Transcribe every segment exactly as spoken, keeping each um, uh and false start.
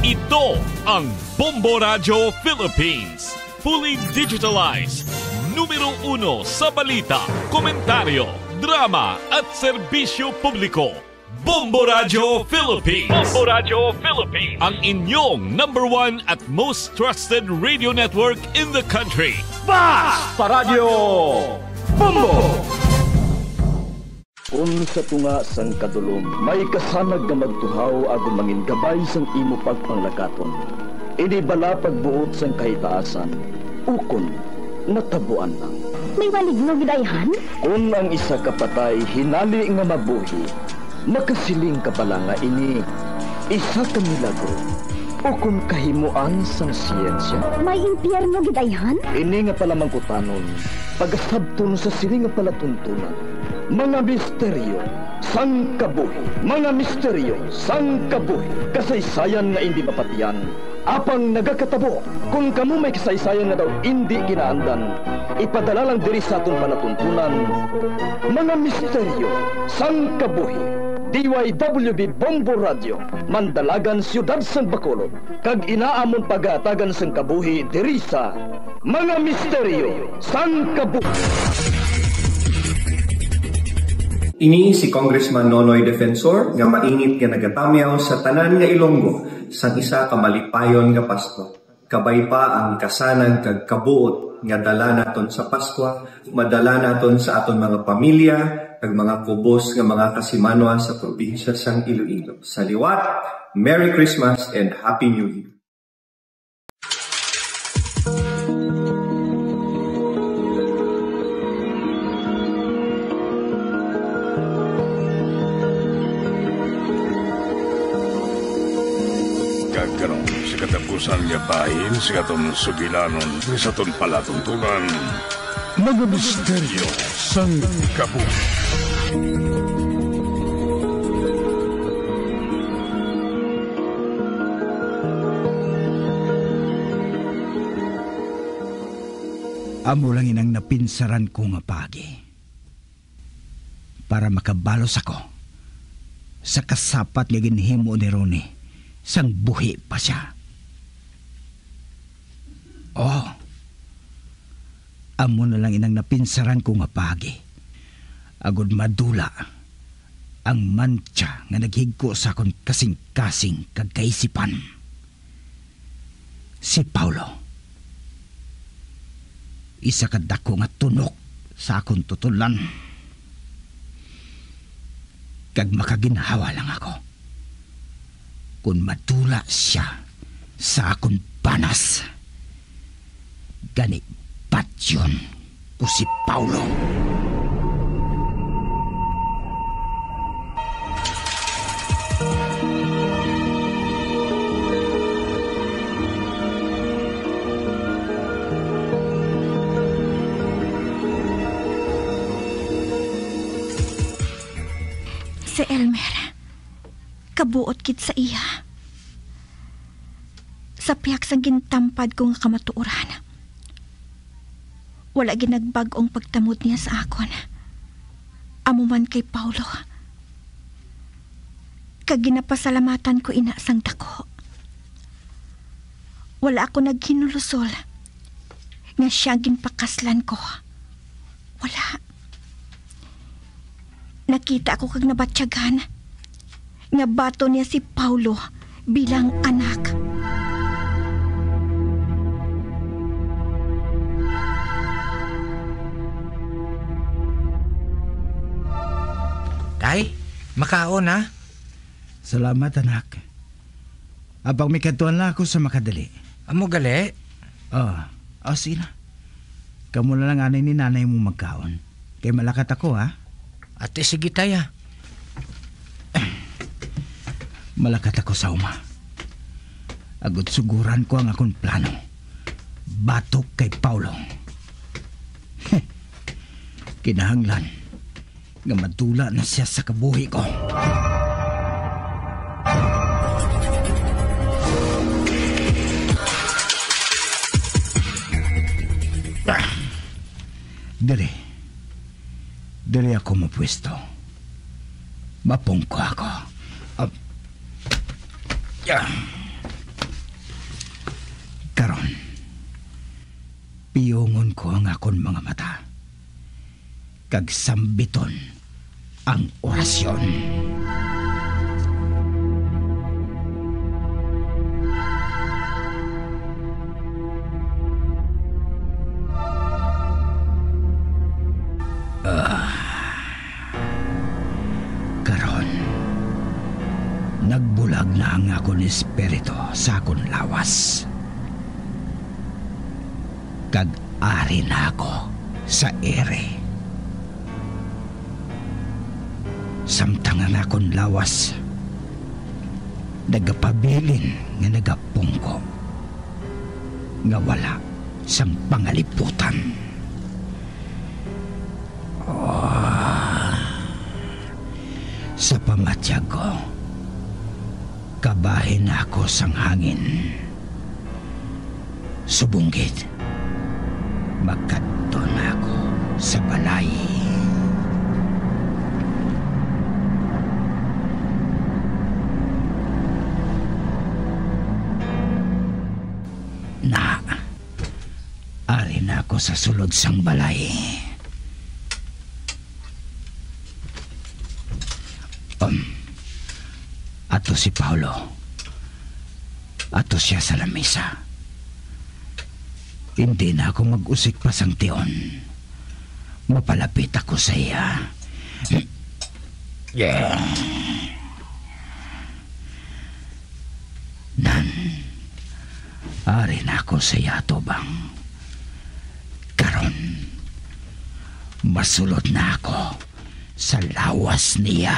Ito ang Bombo Radyo Philippines. Fully digitalized. Numero uno sa balita, komentaryo, drama, at serbisyo publiko. Bombo Radyo Philippines. Bombo Radyo Philippines. Ang inyong number one at most trusted radio network in the country. Basta Radyo Bombo! Kon sa tunga sang kadulom may kasanag nga magtuhaw agod mangin gabay sang imo pagpanglakaton, ini bala pagbuot sang kahitaasan, ukon natabuan lang. May maligno gid ayhan? Kon ang isa ka patay hinali nga mabuhi, makasiling ka bala nga ini isa ka milagro ukon kahimoan sang siyensya? May impyerno gid ayhan? Ini nga palamangkutanon pagasabton sa sini nga palatuntunan, mga misteryo sang kabuhi. Mga misteryo sang kabuhi. Kasaysayan nga indi mapatian, apang nagakatabo. Kon kamo may kasaysayan nga daw indi kinaandan, ipadala lang diri sa aton palatuntunan, mga misteryo sang kabuhi. D Y W B Bombo Radio, Mandalagan, Siyudad sang Bacolod, kag ina amon pagahatagan sang kabuhi diri sa Mga Misteryo sang Kabuhi. Ini si Congressman Nonoy Defensor nga mainit nga nagatamyaw sa tanan nga Ilonggo sang isa ka malipayon nga Pasko. Kabay pa ang kasanag kag kabuot nga dala naton sa Paskwa, madala naton sa aton mga pamilya kag mga kubos nga mga kasimanwa sa probinsya sang Iloilo. Sa liwat, Merry Christmas and Happy New Year! Kag karon, sa katapusan nga bahin sa aton sugilanon, sa aton palatuntunan, mga misteryo sang kabuhi. Amo lang inang napinsaran ko nga paagi para makabalos ako sa kasapat nga ginhimo ni Ronnie sang buhi pa sia. Oh, amo na lang inang napinsaran ko nga paagi, agod madula ang mantsa nga naghigko sa akon kasing-kasing kag kaisipan. Si Paulo, isa ka dako nga tunok sa akon tutulan, kag makaginhawa lang ako kon madula sia sa akon banas. Gani, patyon ko si Paulo. Si Elmer, kabuot gid sa iya. Sa pihak sang gintampad ko nga kamatuoran, wala gid nagbag-o ang pagtamod niya sa akon, amo man kay Paulo. Kag ginapasalamatan ko ina sang dako. Wala ako naghinulusol nga sia ang ginpakaslan ko. Wala. Nakita ko kag nabatyagan nga baton niya si Paulo bilang anak. Tay, makaon na. Salamat, anak. Apang may kadtuan lang ako sa makadali. Amo gali? Ah, ah, sige na. Kamo na lang anay ni nanay mo magkaon. Kay malakat ako, ha? Ate, sige, tay, ah. Malakat ako sa uma. Agud suguran ko ang akon plano. Batok kay Paulo. Kinahanglan nga madula na sia sa kabuhi ko. Ah, diri. Diri ako mapwesto. Mapungko ako. Ah, ah. Piyongon ko ang akon mga mata, kag sambiton ang orasyon. Ah. Karon, nagbulag na ang akon espiritu sa akon lawas, kag ari na ako sa ere. Samtang ang akon lawas nagapabilin nga nagapungko nga wala sang pangaliputan. Ah, sa pamatyag ko, kabahin ako sang hangin. Subong gid, makadto na ako sa balay. Na, ari na ako sa sulod sang balay. Um, ato si Paolo. Ato siya sa lamisa. Hindi na ako mag-usik pa sang tion. Mapalapit ako sa iya. Nan, ari na ako sa iya atubang. Karon, masulod na ako sa lawas niya.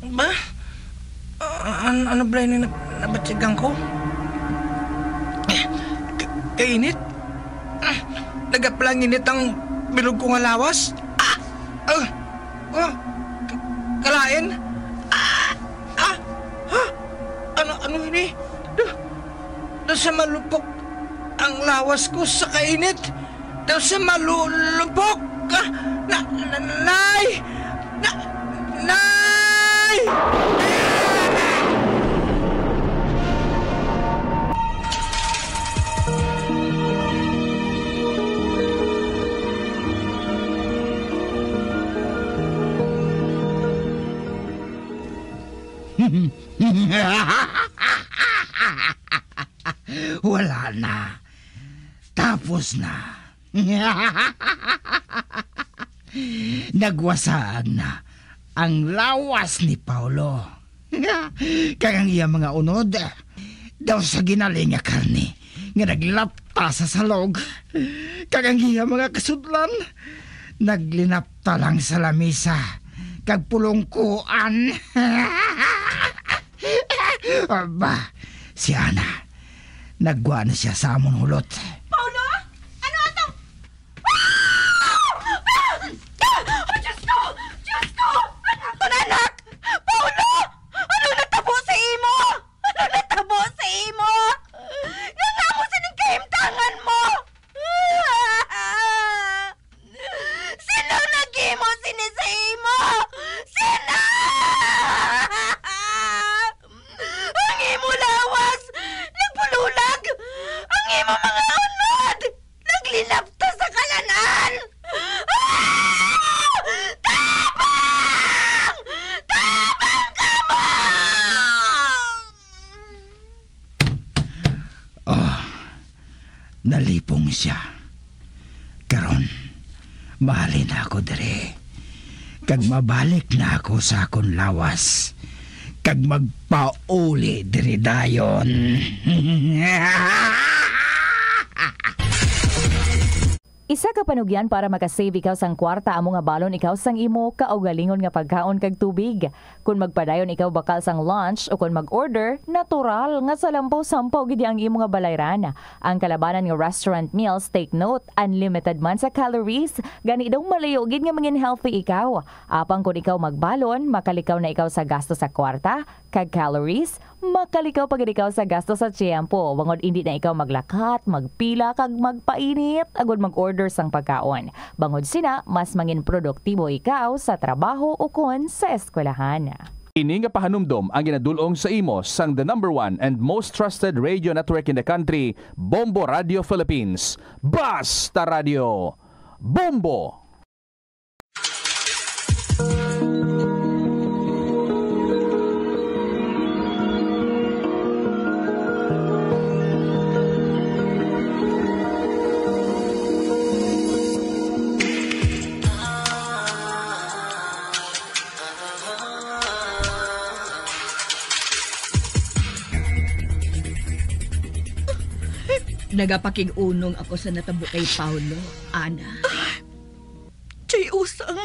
Ba? Ah, an-, ano bala ini nab-, nabatyagan ko? Ka-, kainit? Nagapalanginit ang bilog ko nga lawas. Ah! Ah! Oh! Ka-, kalain? Ah! Ah! Ha? Ano, ano ini? Daw, daw sa malupok ang lawas ko sa kainit. Daw sa malulupok. Ah! Na, na, nay! Na, nay! Wala na. Tapos na. Nagwasaag na ang lawas ni Paolo. Kag ang iya mga unod, daw sa ginaling nga karne nga naglapta sa salog, kag ang iya mga kasudlan naglinapta lang sa lamisa kag pulongkuan. Aba, si Ana, naggwa na siya sa amon hulot. Paolo? Ano ato? Ah! Ah! Ah! Oh, Diyos ko! Diyos ko! Anak ko na, anak! Paolo! Ano natabo sa imo? Ano natabo sa imo? Nga amo sining kahimtangan mo? Sino naghimo sini sa imo? Sino? Ang imo lawas nagpululag! Ang imo mga unod naglinapta sa kalan-an! Ah! Tabang! Tabang kamo! Ah, nalipong siya. Karon, mahalin na ako diri, kag mabalik na ako sa akon lawas, kag magpauli diri dayon. Isa ka panugyan para makasave ikaw sang kwarta amo nga balon ikaw sang imo kaugalingon nga pagkaon kag tubig. Kon magpadayon ikaw bakal sang lunch o kon mag-order, natural nga salampaw-sampaw gid ang imo nga balayran. Ang kalabanan nga restaurant meals, take note, unlimited man sa calories, gani daw malayo gid nga mangin healthy ikaw. Apang kon ikaw magbalon, makalikaw na ikaw sa gasto sa kwarta kag calories, makalikaw pa gid ikaw sa gasto sa tiyempo, bangod indi na ikaw maglakat, magpila, kag magpainit agud mag-order sang pagkaon. Bangod sina, mas mangin produktibo ikaw sa trabaho ukon sa eskwelahan. Ini nga pahanumdom ang ginadul-ong sa imo sang the number one and most trusted radio network in the country, Bombo Radio Philippines. Basta Radio Bombo! Nagapakig-unong ako sa natabo kay Paulo, Ana. Chay Usang,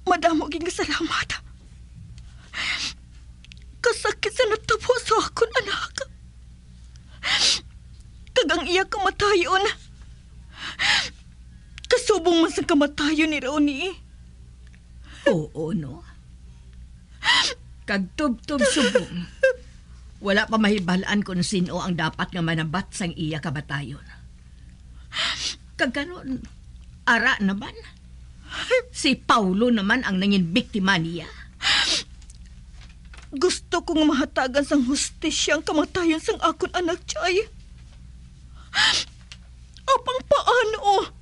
madamo gid nga salamat. Kasakit sa natabo sa akon anak, kag ang iya kamatayon kasubong man sang kamatayon ni Ronnie. Oo, no? Kag tubtob subong, wala pa mahibal-an kon sin-o ang dapat nga manabat sang iya kamatayon. Kag karon, ara naman, si Paulo naman ang nangin biktima niya. Gusto ko nga mahatagan sang hustisya ang kamatayon sang akon anak, Chay. Apang paano?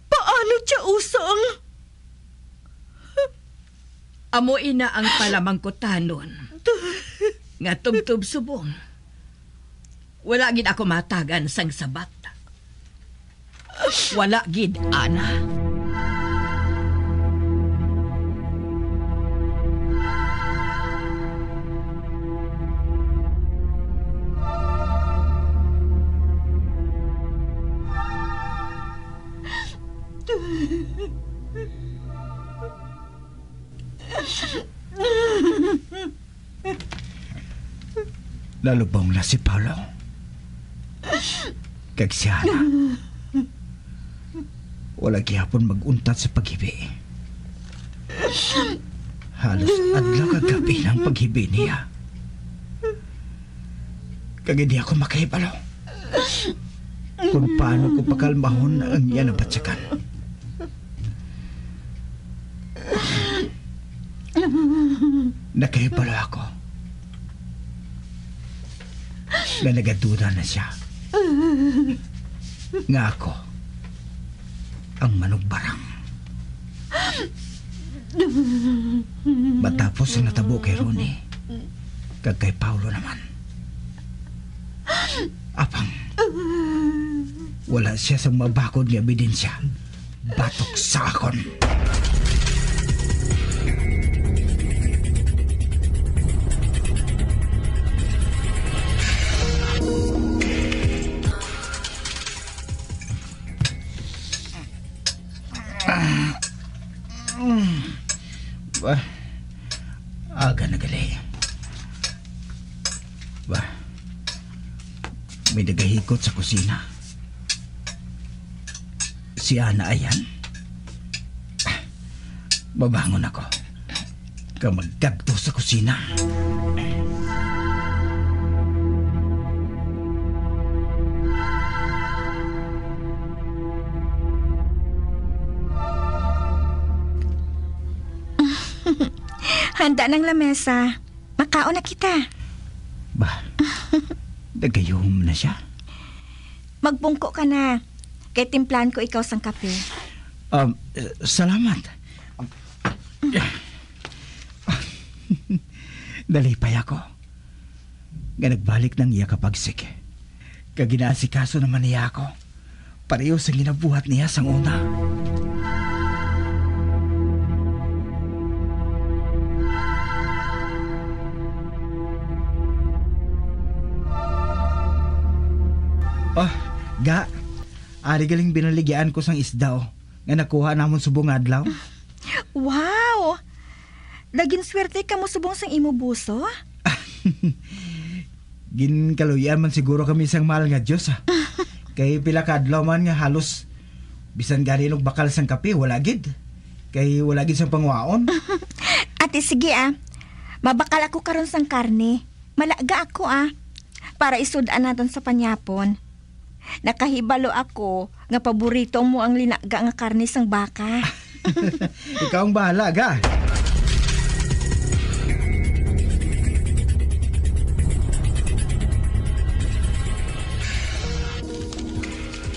Paano, Chay Usang? Amo ina ang palamangkutanon nga tubtob subong. Wala gid ako mahatagan sang sabat. Wala gid, Ana. Nalubong na si Paulo. Kag si Ana, wala gihapon mag-untat sa paghibi. Halos adlaw kag gab-i na ang paghibi niya. Kag hindi ako makahibalo kung paano ko pakalmahon ang iya nabatyagan. Nakahibalo ako nga nagaduda na sia nga ako ang manugbarang. Matapos ang natabo kay Ronnie kag kay Paulo naman, apang wala sia sang mabakod nga ebidensya batok sa akon. Bah, aga na gali. Bah, may nagahikot sa kusina. Si Ana, ayan. Mabangon ako kag magkadto sa kusina. Handa na ang lamesa. Makaon na kita. Bah, nagayom na sia. Magbungko ka na, kay timplahan ko ikaw sang kape. Um, salamat. Nalipay ako nga nagbalik na ang iya kapagsik, kag ginaasikaso naman niya ako, pareho sang ginabuhat niya sang una. Ah, ga, Ari galing binaligyan ko sang isda, oh, nga nakuha namon subong nga adlaw. Wow! Daw ginswerte kamo subong sang imo buso? Ginkaluy-an man siguro kami sang mahal nga Dios, ah. Kay pila ka adlaw man nga halos bisan gani inog bakal sang kape, wala gid. Kay wala gid sang pangwaon. Ate, sige, ah. Mabakal ako karon sang karne. Malaga ako, ah. Para isud-an naton sa panyapon. Nakahibalo ako nga paborito mo ang linaga nga karne sang baka. Ikaw ang bahala, ga.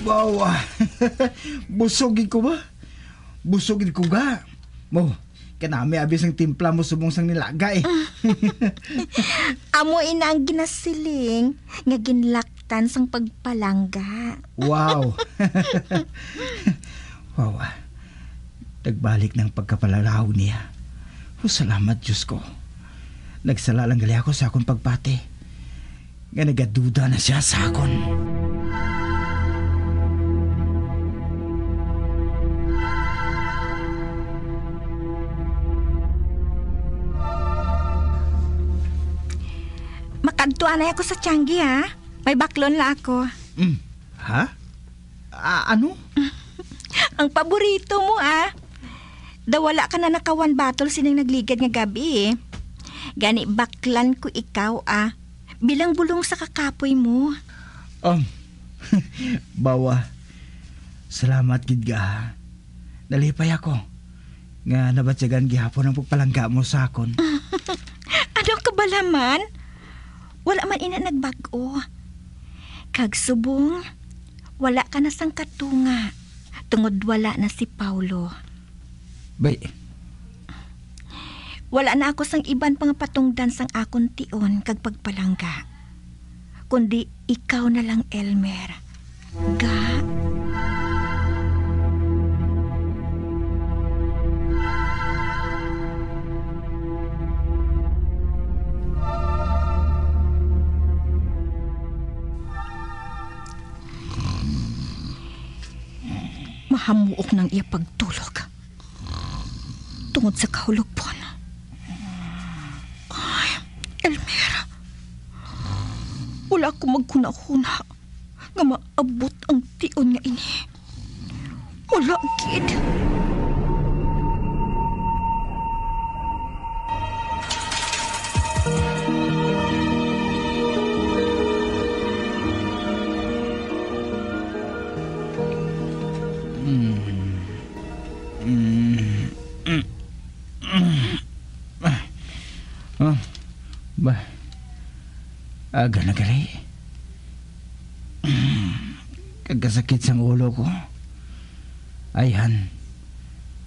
Wow, ah. Busog gid ko ba? Busog gid ko, ga. Mo, kanami abi sang timpla mo subong sang nilaga, eh. Amo ina ang ginasiling nga ginlaktan sang pagpalangga. Wow. Wow, ah. Nagbalik na ang pagkapalalaw niya. Oh, salamat, Diyos ko. Nagsala lang gali ako sa akon pagpati nga nagaduda na siya sa akon. Makadto anay ako sa Tiangge, ha? May baklon la ako. Mm. Ha? Ah, ano? Ang paborito mo, ah. Daw wala ka na nakawan batol sining nagligad nga gabi, eh. Gani baklan ko ikaw, ah. Bilang bulong sa kakapoy mo. Um, bawa. Salamat gid ka, ha. Nalipay ako nga nabatyagan gihapon ang pagpalangga mo sa akon. Ano ka bala man? Wala man ina nagbag-o. Kag subong, wala ka na sang katunga, tungod wala na si Paulo. Bay. Wala na ako sang iban pa nga patungdan sang akon tion kag pagpalangga, kundi ikaw na lang, Elmer. Ga. Mahamuok nang iya pagtulog tungod sa kahulupon. Ay, Elmer, wala ako maghunahuna nga maabot ang tion nga ini. Wala gid. Mm. Mm. Mm. Mm. Ah. Oh. Ba. Aga na gali. Kagkasakit sang ulo ko. Ayhan,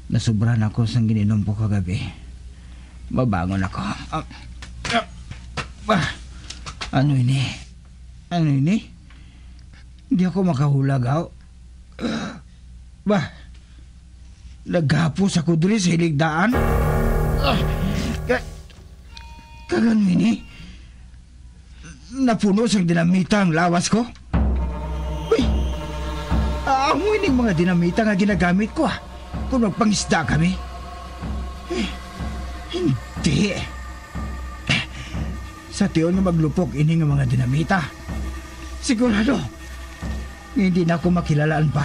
nasubra na ako sang gininom ko kagabi. Mabangon ako. Ah, ah, ah, ano ini? Ano ini? Di ako makahulag, aw. Ba, naghapos ako diri sa hiligdaan. Ah, ka-, kag ano ini? Napuno sang dinamita ang lawas ko. Uy, amo ining mga dinamita nga ginagamit ko, ah, kung magpangisda kami. Eh, hindi. Sa tion nga maglupok ini nga mga dinamita, sigurado nga hindi na ako makilalaan pa,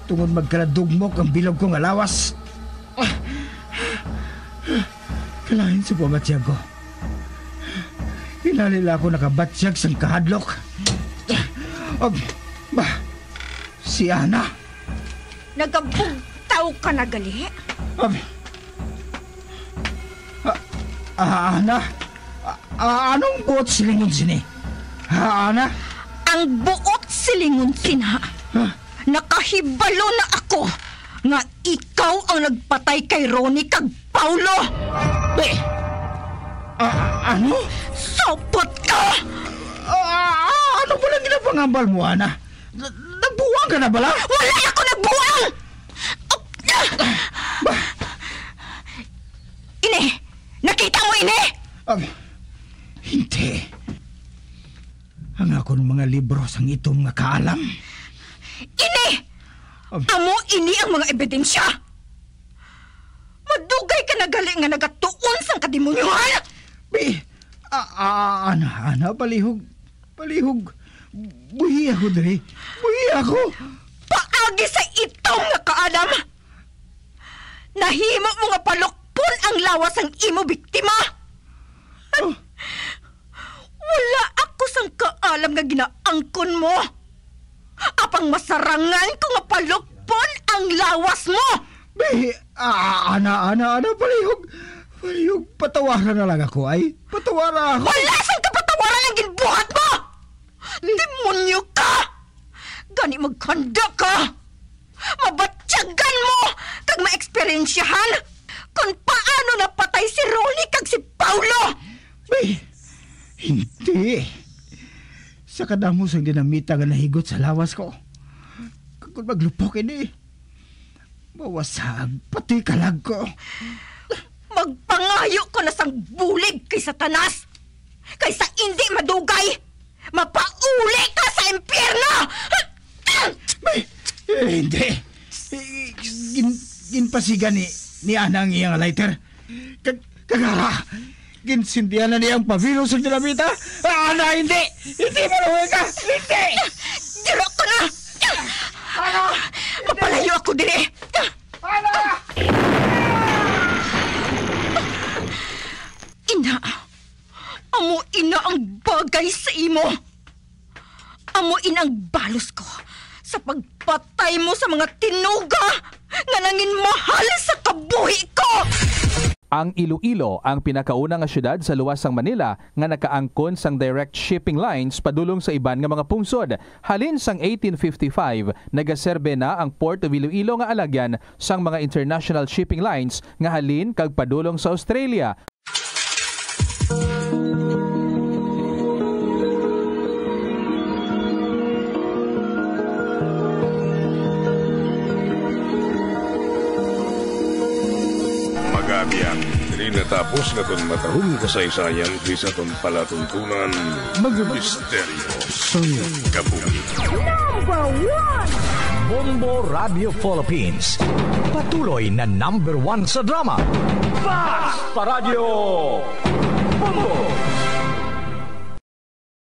tungod magkaladugmok ang bilog ko nga lawas. Kalain sa pamatyag ko. Hinali la ako nakabatyag sang kahadlok. Ab-, ba, si Ana. Nagabugtaw ka na gali? Ab-, ah, ah, Ana? Ah, ah, anong buot silingon sini? Ha, Ana? Ang buot silingon sina, Ha? nakahibalo na ako nga ikaw ang nagpatay kay Ronnie kag Paulo. Eh, ah, ah, ano? Sapot ka! Ah, ah, ano ba lang ginapangambal mo, Ana? Na-, nagbuang ka na bala? Wala ako nagbuang! Ba? Ini! Nakita mo ini? Ah, hindi. Ang akon mga libro sang itom nga kaalam. Ini Amo ini ang mga ebidensya. Madugay ka na gali nga nagatuon sang kadimonyohan. Bi, a, a, ana, ana, palihog, palihog. Buhi ako diri. Buhi ako. Paagi sa itom nga kaadam, nahimo mo nga palukpon ang lawas sang imo biktima. Oh. Wala ako sang kaalam nga ginaangkon mo. Apang masarangan ko nga palukpon ang lawas mo. Bi, ah, ana, ana, ana, palihog. Palihog, patawara na lang ako, ay. Patawara ako. Wala sang kapatawaran ang ginbuhat mo! Demonyo ka! Gani maghanda ka! Mabatyagan mo kag maeksperiensyahan kon paano napatay si Ronnie kag si Paulo! Bi, hindi. Sa kadamo sang dinamita nga nahigot sa lawas ko, kag kon maglupok ini, mawasag pati kalag ko. Magpangayo ko na sang bulig kay Satanas, kaysa indi madugay, mapauli ka sa impyerno! Ay, eh, hindi. Eh, gin-, ginpasigan ni, ni Ana ang iyang lighter. Kag-, kagara, ginsindihan na niya ang pabilo sa dinamita. Ah, Ana, hindi! Hindi, maluwi ka! Hindi! Dira ka na! Ana! Mapalayo ako diri! Ana! Ina, amo ina ang bagay sa imo. Amo ina ang balos ko sa pagpatay mo sa mga tinuga nga nangin mahal sa kabuhi ko. Ang Iloilo ang pinakauna nga siyudad sa luwas sang Manila nga nakaangkon sang direct shipping lines padulong sa iban nga mga pungsod. Halin sang eighteen fifty-five, nagaserbe na ang Port of Iloilo nga alagyan sang mga international shipping lines nga halin kag padulong sa Australia. Mag-abyan, diri natapos naton matahong kasaysayan sa aton palatuntunan, mga misteryo sang kabuhi. Number one! Bombo Radio Philippines. Patuloy na number one sa drama. Basta Radio Bombo!